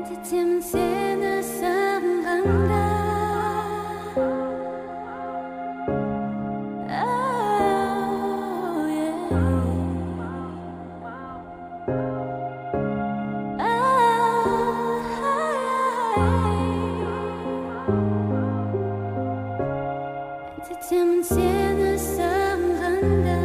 Әндетемін сені сағынғанда. Oh, yeah. Oh, әндетемін сені сағынғанда.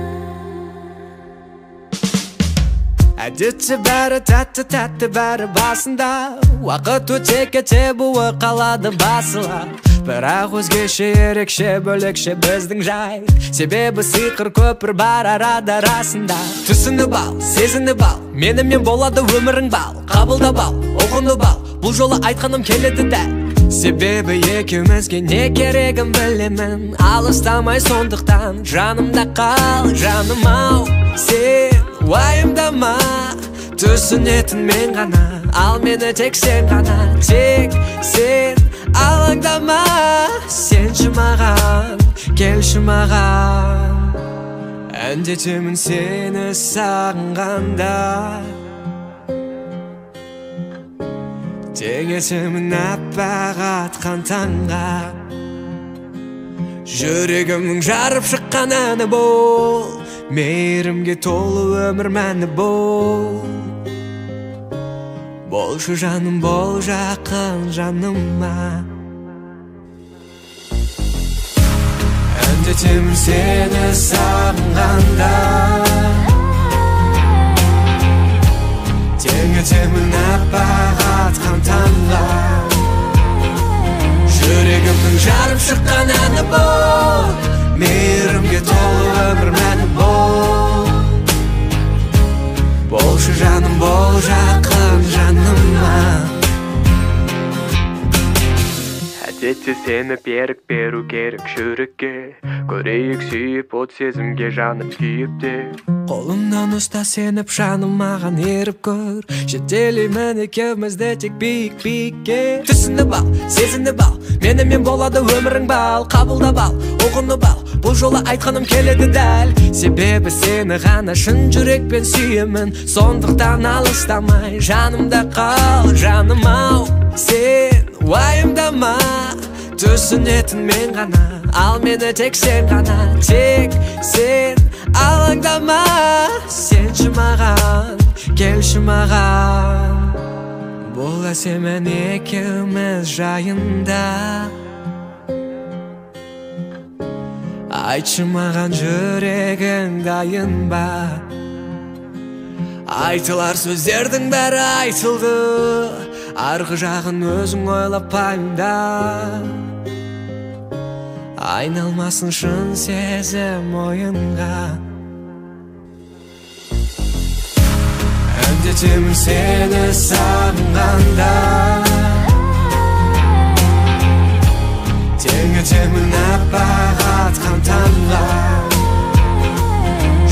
Әдетте бәрі тәтті-тәтті, бәрі басында. Уақыт өте кете буы қалады басыла. Бірақ өзгеше, ерекше, бөлекше біздің жай. Себебі сиқыр көпір бар арада расында. Түсініп ал, сезініп ал, менімен болады өмірің бал. Қабылдап ал, ұғынып ал, бұл жолы айтқаным келеді дәл. Себебі екеумізге не керегін білемін. Алыстамай сондықтан жанымда қал, жаным ау. Сен уайымдама, түсінетін мен ғана, ал мені тек сен ғана. Тек сен алаңдама, сенші маған, келші маған. Әндетемін сені сағынғанда. Теңесемін аппақ атқан таңға. Жүрегімнің жарып шыққан әні бол, мейірімге толы өмір мәні бол. Болшы жаным, бол жақын жаныма. Әндетемін сені сағынғанда. Теңетемін аппақ атқан таңға. Жүрегімнің жарып шыққан әні бол, мейірімге толы өмір мәні бол. Болшы жаным, бол жақын жаныма. Әдетте сені берік беру керек жүрекке. Көрейік сүйіп от сезімге жанып күйіп те. Қолымнан ұста сеніп жаным маған еріп көр. Жетелеймін екеумізді тек биік биікке. Түсініп ал, сезініп ал, менімен болады өмірің бал. Қабылдап ал, ұғынып ал, бұл жолы айтқаным келеді дәл. Себебі сені ғана шын жүрекпен сүйемін. Сондықтан алыстамай жанымда қал, жаным ау. Сен уайымдама, түсінетін мен ғана, ал мені тек сен ғана. Тек сен алаңдама, сенші маған, келші маған. Бұл әсем ән екеуміз жайында. Айтшы маған, жүрегің дайын ба? Айтылар сөздердің бәрі айтылды, арғы жағын өзің ойлап пайымда. Айналмасын шын сезім ойынға. Әндетемін сені сағынғанда. Теңетемін аппақ атқан таңға.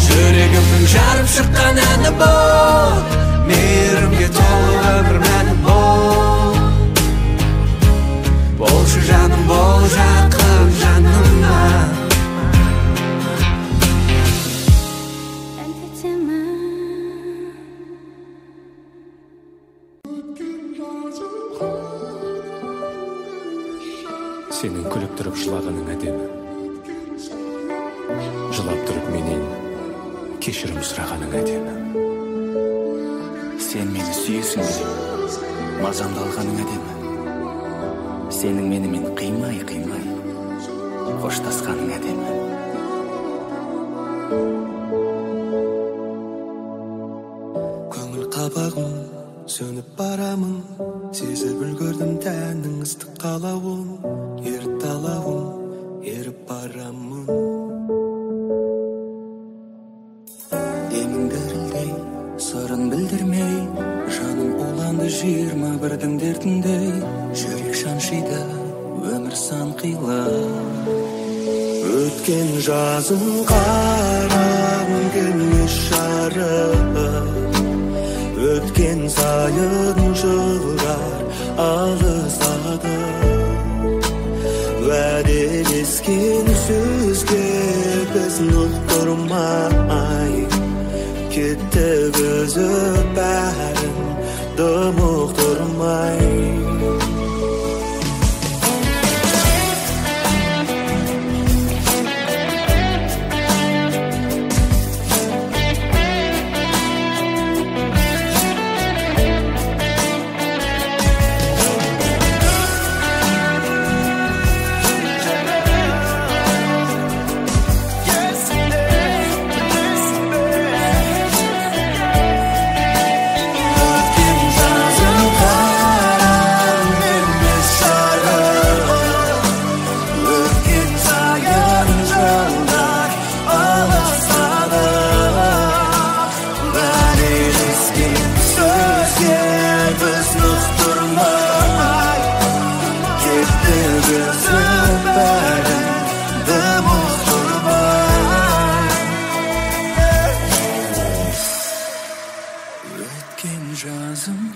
Жүрегімнің жарып шыққан әні бол, мейірімге толы өмір мәні бол. Болшы жаным, бол жақын жаныма. Әндетемін. Сенің күліп тұрып жылағаның әдемі. Жылап тұрып менен кешірім сұрағаның әдемі. Сен мені сүйесің деп мазамды алғаның әдемі. Сенің менімен қимай-қимай қоштасқаның әдемі. Көңіл қабағым сөніп барамын, сезіп үлгердім тәннің ыстық қалауын, еріп талауын, еріп барамын. Демің дірілдей, сырын білдірмей, жаным уланды 21-дің дертіндей. Жүрек шаншиды, өмір сан қилы. Өткен жазым қарағым келмес жарық, өткен сайын жылдар алысады. Уәделескен сөзге біз нық тұрмай кеттік. Кеттік үзіп бәрін дым ұқтырмай.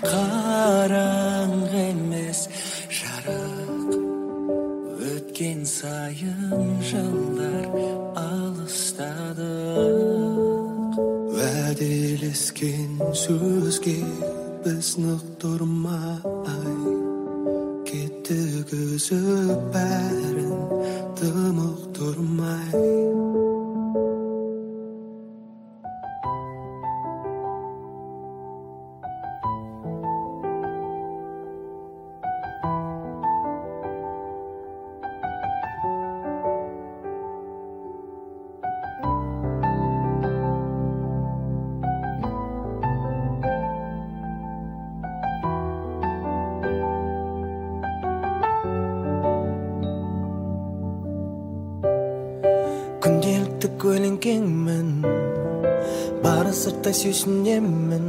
Қараңғы емес жарық, өткен сайын жылдар алыстадық. Уәделескен сөзге біз нық тұрмай, кеттік үзіп бәрін дым ұқтырмай. Күнделікті көлеңкеңмін, бары сырттай сүйсінемін.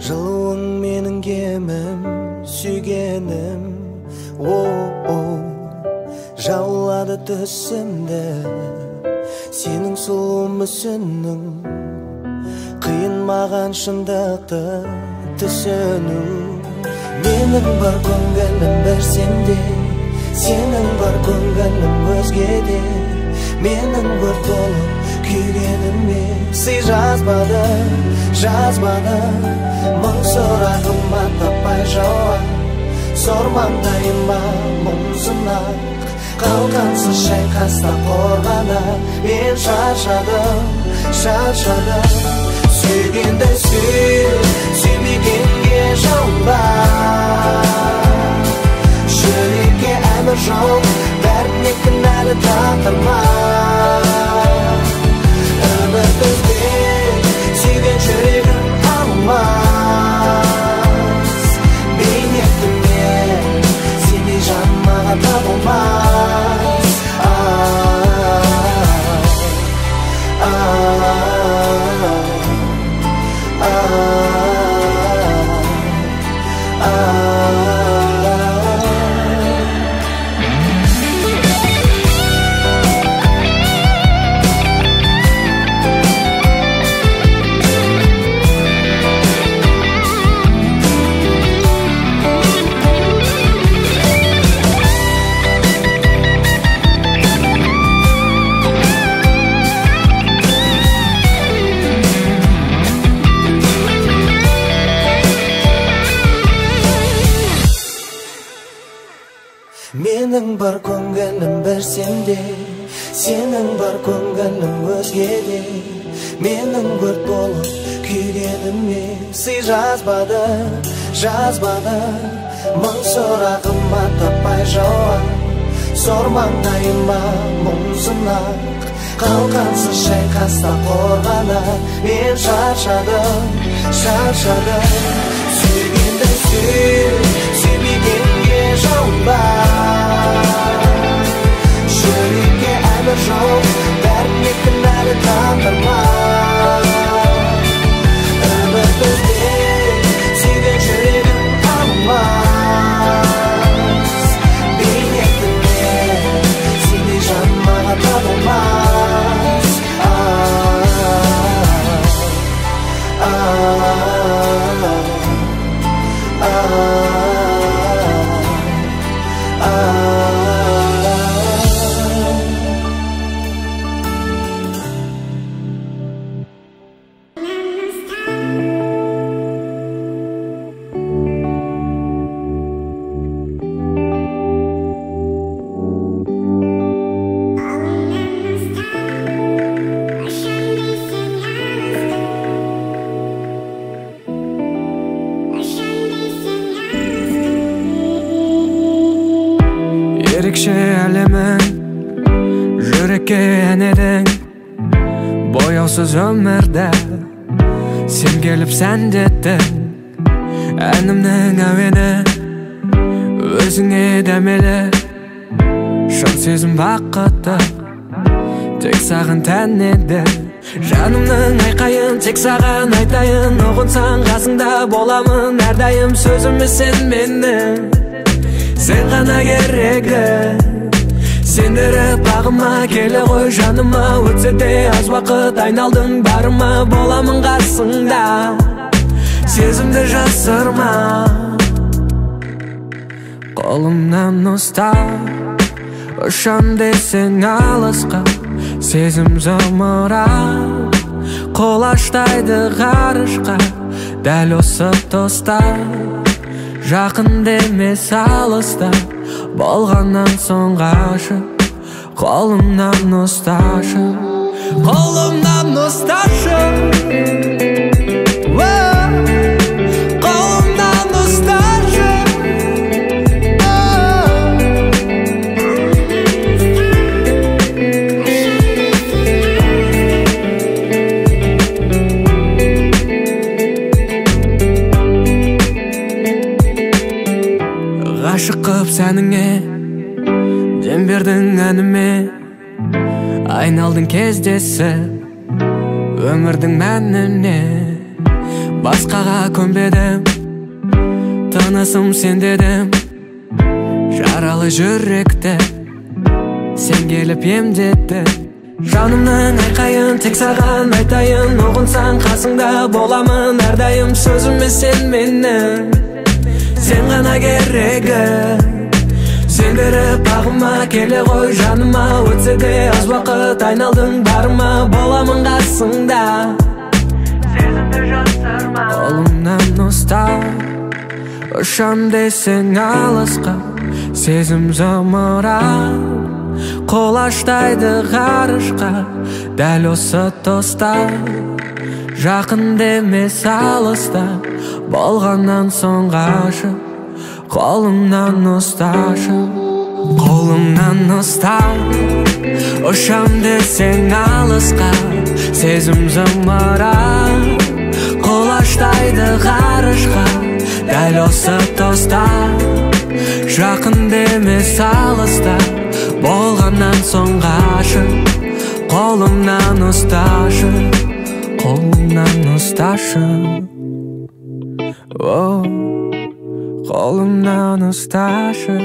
Жылуың менің емім, сүйгенім. О-о, жаулады түсімді сенің сұлу мүсінің. Қиын маған шындықты түсіну. Менің бар көңілім бір сенде, сенің бар көңілім өзгеде. Менің өрт болып күйгеніме сый жазбады, жазбады. Мың сұрағыма таппай жауап, сор маңдайыма мұң сынақ. Қалқансыз шайқаста қорғанар, мен шаршадым, шаршадым. Сүйгенді сүй, сүймегенге жалба. Жүрекке әмір жоқ, бәріне кінәлі тағдырма. Үміт үзбей, сүйген жүрегім талмас. Бейнетіме сендей жан маған табылмас. Менің бар көңілім бір сенде, сенің бар көңілің өзгеде. Менің өрт болып күйгеніме сый жазбады, жазбады. Мың сұрағыма таппай жауап, сор маңдайыма мұң сынақ. Қалқансыз шайқаста қорғанар, мен шаршадым, шаршадым. Сүйгенді сүй, сүймегенге жалба. Жүрекке әмір жоқ, бәріне кінәлі тағдырма. Үміт үзбей, сүйген жүрегім талмас. Бейнетіме сендей жан маған табылмас. Ерекше әлемің, жүрекке ән едің. Бояусыз өмірді сен келіп сәндеттің. Әнімнің әуені өзіңе дәмелі. Шын сезім бақыты тек саған тән еді. Жанымның айқайын тек саған айтайын. Ұғынсаң қасыңда боламын әрдайым. Сөзіме сен менің, сен ғана керегі. Сендіріп бағыма келе ғой жаныма. Өтсе де аз уақыт айналдың барыма. Боламын қасыңда, сезімді жасырма. Қолымнан ұста, ұшам десең алысқа. Сезім зымырап құлаштайды ғарышқа. Дәл осы тұста жақын демес алыста. Болғаннан соң ғашық, қолымнан ұсташы. Қолымнан ұсташы. Қолымнан ұсташы. Ғашық қып сәніңе, дем бердің әніме. Айналдың кездесіп өмірдің мәніне. Басқаға көнбедім, тынысым сен дедім. Жаралы жүректі сен келіп емдеттің. Жанымның айқайын тек саған айтайын. Ұғынсаң қасыңда боламын әрдайым. Сөзіме сен менің, сен ғана керегі. Сендіріп бағыма келе ғой жаныма. Өтсе де аз уақыт айналдың барыма. Боламын қасыңда, сезімді жасырма. Қолымнан ұста, ұшам десең алысқа. Сезім зымырап құлаштайды ғарышқа. Дәл осы тұста жақын демес алыста. Болғаннан соң ғашық, қолымнан ұсташы. Қолымнан ұста, ұшам десең алысқа. Сезім зымырап құлаштайды ғарышқа. Дәл осы тұста жақын демес алыста. Болғаннан соң ғашық, қолымнан ұсташы. Қолымнан ұсташы. Қолымнан ұсташы.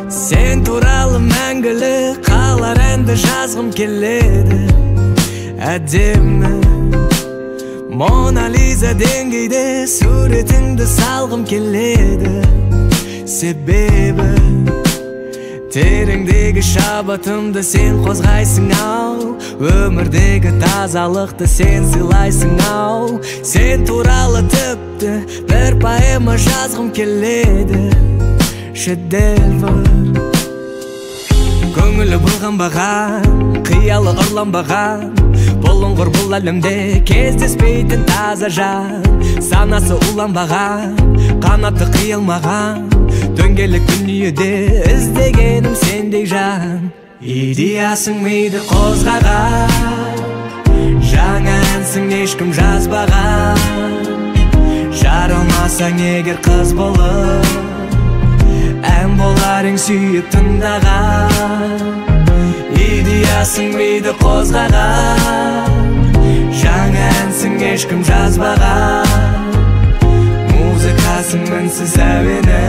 Сен туралы мәңгілік қалар әнді жазғым келеді. Әдемі Мона Лиза деңгейде суретіңді салғым келеді. Себебі тереңдегі шабытымды сен қозғайсың ау. Өмірдегі тазалықты сен сыйлайсың ау. Сен туралы тіпті бір поэма жазғым келеді. Шедевр. Көңілі бұлғанбаған, қиялы ұрланбаған, бұлыңғыр бұл әлемде кездеспейтін таза жан. Санасы уланбаған, қанаты қиылмаған, дөңгелек дүниеде іздегенім сендей жан. Идеясың миды қозғаған, жаңа әнсің ешкім жазбаған. Жаралмасаң егер қыз болып, ән болар ең сүйіп тыңдаған. Идеясың миды қозғаған, жаңа әнсің ешкім жазбаған. Музыкасың мінсіз әуені,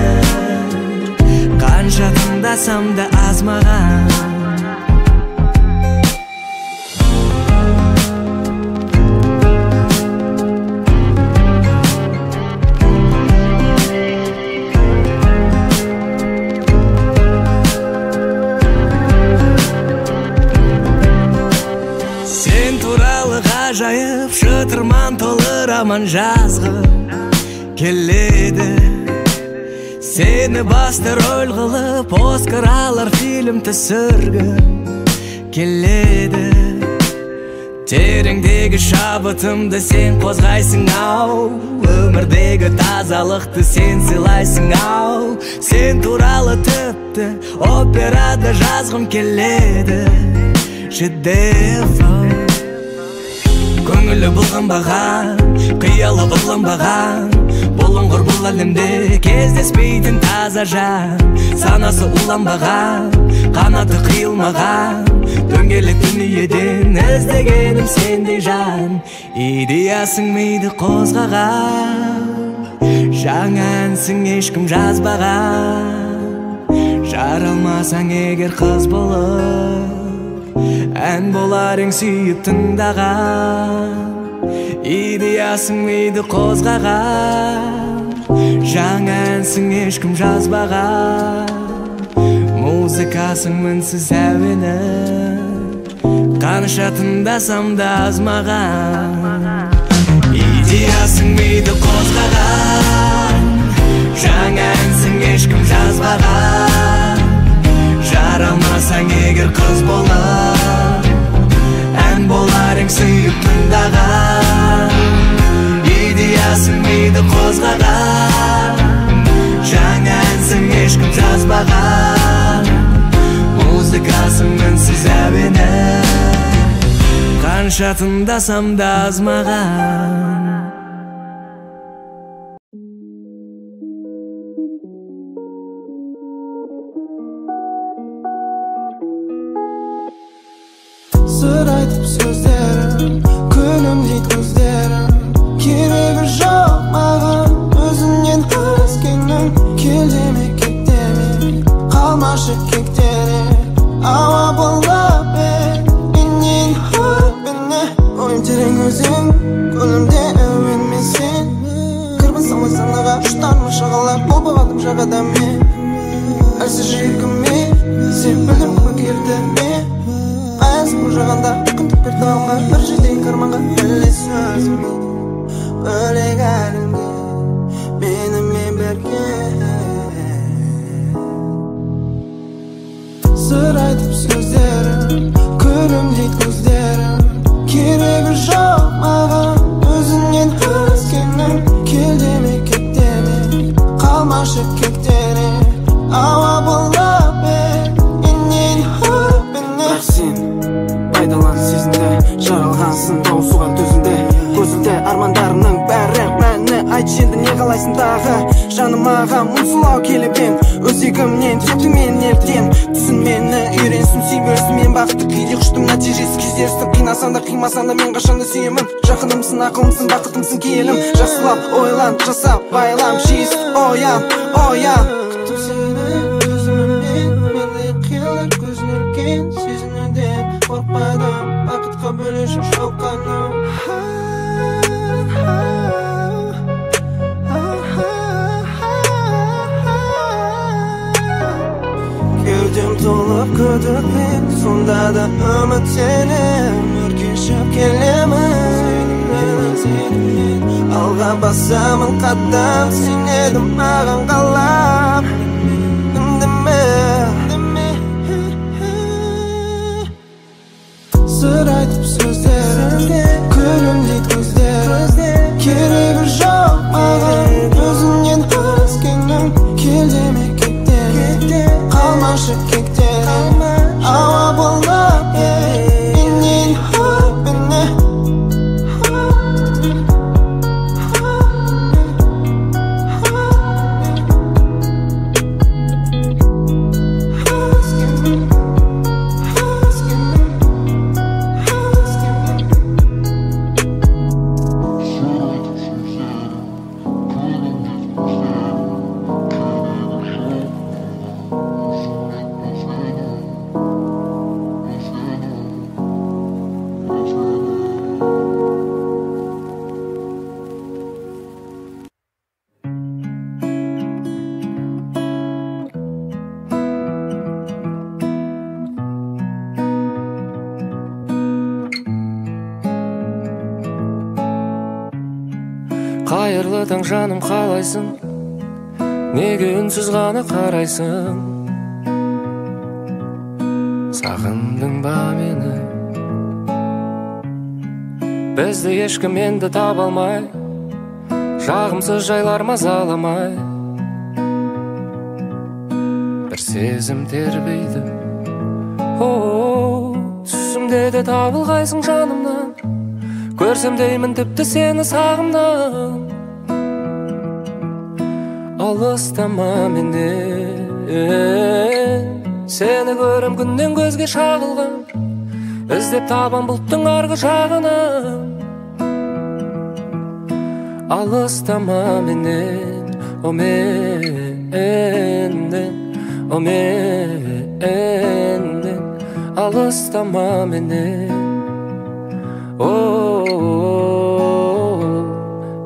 қанша тыңдасам да аз маған. Сен туралы ғажайып роман жазғым келеді. Сені басты роль қылып Оскар алар фильм түсіргім келеді. Тереңдегі шабытымды сен қозғайсың ау, өмірдегі тазалықты сен сыйлайсың ау. Сен туралы тіпті операда жазғым келеді. Шедевр. Көңілі бұлғанбаған, қиялы ұрланбаған, бұлыңғыр бұл әлемде кездеспейтін таза жан. Санасы уланбаған, қанаты қиылмаған, дөңгелек дүниеден іздегенім сендей жан. Идеясың миды қозғаған, жаңа әнсің ешкім жазбаған. Жаралмасаң егер қыз болып, ән болар ең сүйіп тыңдаған. Идеясың миды қозғаған, жаңа әнсің ешкім жазбаған. Музыкасың мінсіз әуені, қанша тыңдасам да аз маған. Идеясың миды қозғаған, жаңа әнсің ешкім жазбаған. Жаралмасаң егер қыз болып, ән болар ең сүйіп тыңдаған. Идеясың миды қозғаған, жаңа әнсің ешкім жазбаған. Музыкасың мінсіз әуені, қанша тыңдасам да аз маған. Сыр айтып сөздерім, күлімдей көздерім, керегі жоқ маған өзіңнен өзгенің. Кел деме, кет деме, қалмашы кектере, ауа болып менен мені. Ойым терең өзен, көңілімде әуен мен сен. Кірбің салмай санаға, ұштармын шағала, болып жағада мен. Әлсіз жүрегіме сен білдім көкелді ме? Аясым жағанда, күндік бір тауға, бір жетейік арманға. Ілес өзіме, бөлек әлемге, менімен бірге. Сыр айтып сөздерім, күлімдей көздерім, керегі жоқ маған өзіңнен өзгенің. Кел деме, кет деме, қалмашы кектере, ауа болып менен мені. Бірақ сен пайдалан сезімді, жаралғансың таусуға төзімді. Көзімді армандарымның бәрі мәні, айтшы енді не қалайсың тағы? Жаным аға мұңсылау келіп ең, өзегімнен тептің мен неліктен. Түсін мені, үйренсін, сүй бөлсін, мен бақытты кейде құштым, нәтижесі кездестім. Қинасаң да қимасаң да мен қашан да сүйемін. Жақынымсың, ақылымсың, бақытымсың, келім. Жақсылап ойлан, жасап байлам, шеш, оян, оян. Күттім сені өзіммен, мендей қиялар көзін үлкен сезінуден қорықпадым, бақытқа бөлешіп шалқаным. Кеудем толып күдікпен, сонда да үміттенем, өркешіп келемін. Алға басамын қадам, сен едің маған қалап. Үндеме, сыр айтып сөздерім, күлімдей көздерім, керегі жоқ маған өзіңнен өзгенің. Кел деме, кет деме, қалмашы кектере, ауа болып менен мені. Қайырлы таң жаным, қалайсың? Неге үнсіз ғана қарайсың? Сағындың ба мені? Бізді ешкім енді таба алмай, жағымсыз жайлар мазаламай. Бір сезім тербейді, о, түсімде де табылғайсың жанымнан. Көрсем деймін тіпті сені сағымнан. Алыстама менен, сені көрем күннен көзге шағылған. Іздеп табам бұлттың арғы жағынан. Алыстама менен, о менен, о менен, алыстама менен. О,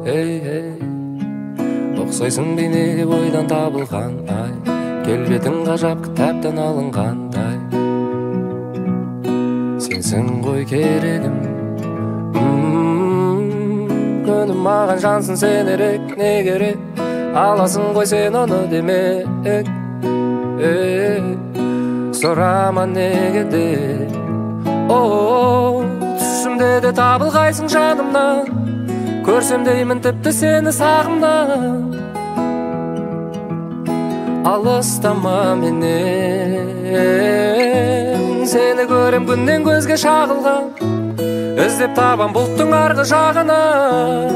ей, ей. Ұқсайсың бейнеге ойдан табылған ай, келбетің ғажап кітаптан алынғандай. Сенсің ғой керегім, күнім маған жансын сенерек, не керек, аласың ғой сен оны демек. Сұрама неге деп, о, түсімде де табылғайсың жанымнан. Көрсем деймін тіпті сені сағымнан. Алыстама менен, сені көрем күннен көзге шағылған. Іздеп табам бұлттың арғы жағынан.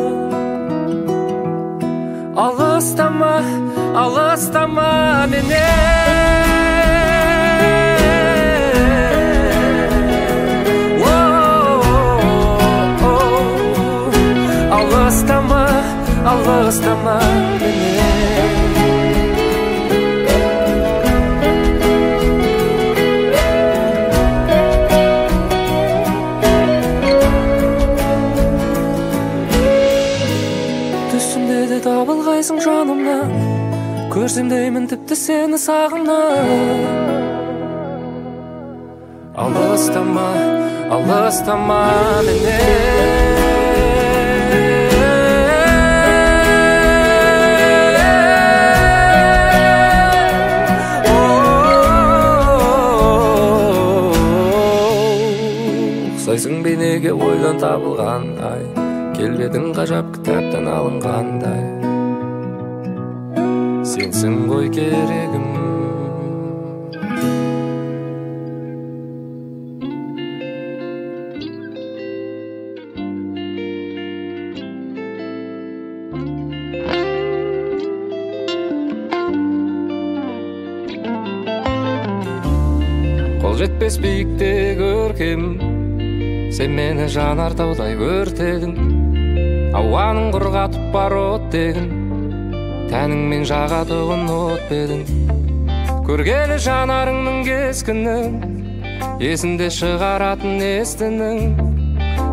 Алыстама, алыстама менен. Алыстама, алыстама менен. Түсімде де табылғайсың жанымнан. Көрсем деймін тіпті сені сағымнан. Алыстама, алыстама менен. Ұқсайсың бейнеге ойдан табылған ай, келбетің ғажап кітаптан алынғандай. Сенсің ғой керегім. Қол жетпес биікте көркем, сен мені жанар таудай өртедің. Ауаның құрғатып бар оттегін, тәніңмен жағатұғын от бедің. Көргелі жанарыңның кескінін, есінде шығаратын естінің.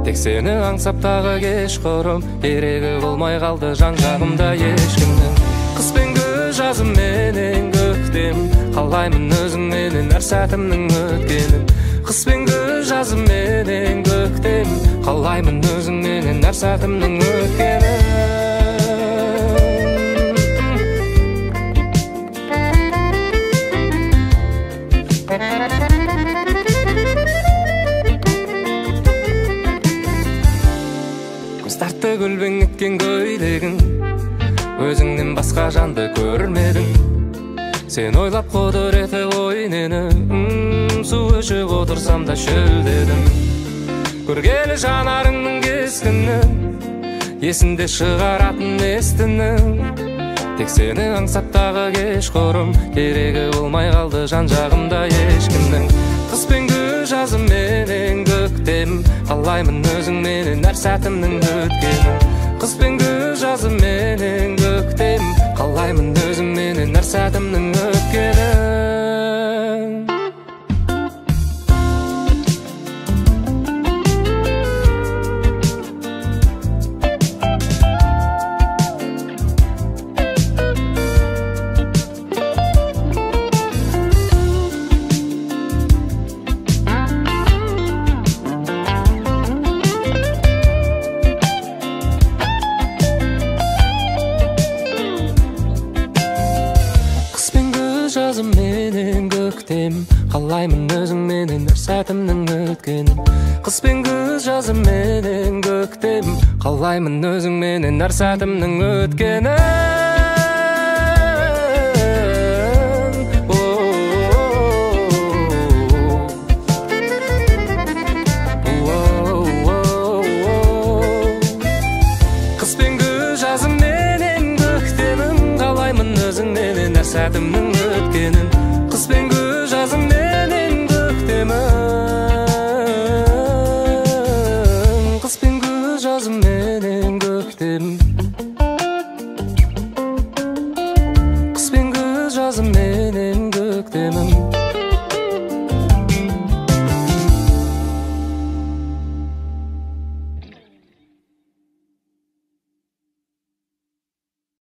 Тек сені аңсап тағы кешқұрым, керегі болмай қалды жан жағымда ешкімнің. Қыс пен күз, жазым менен көктем, қалаймын өзіңменен әр сәтімнің өткенін. Қыс пен күз, жазым менен көктем, қалаймын өзіңменен әр сәтімнің өткенін. Көз тартты көлбең еткен көйлегің, өзіңнен басқа жанды көрмедің. Сен ойлап құдіреті ғой нені, су ішіп отырсам да шөлдедім. Көргелі жанарыңның кескінін, есінде шығаратын естінің. Тек сені аңсап тағы кешқұрым, керегі болмай қалды жан жағымда ешкімнің. Қыс пен күз, жазым менен көктем, қалаймын өзіңменен әр сәтімнің өткенін. Қыс пен күз, жазым менен көктем, қалаймын өзіңменен әр сәтімнің өткенін. менен көктем, қалаймын өзіңменен әр сәтімнің өткенін. Қыс пен күз, жазы менен көктем, қалаймын өзіңменен әр сәтімнің өткенін. Қыс пен күз, жазы менен көктемім, қалаймын өзіңменен әр сәтімнің өткенін. Қыс пен күз, жазы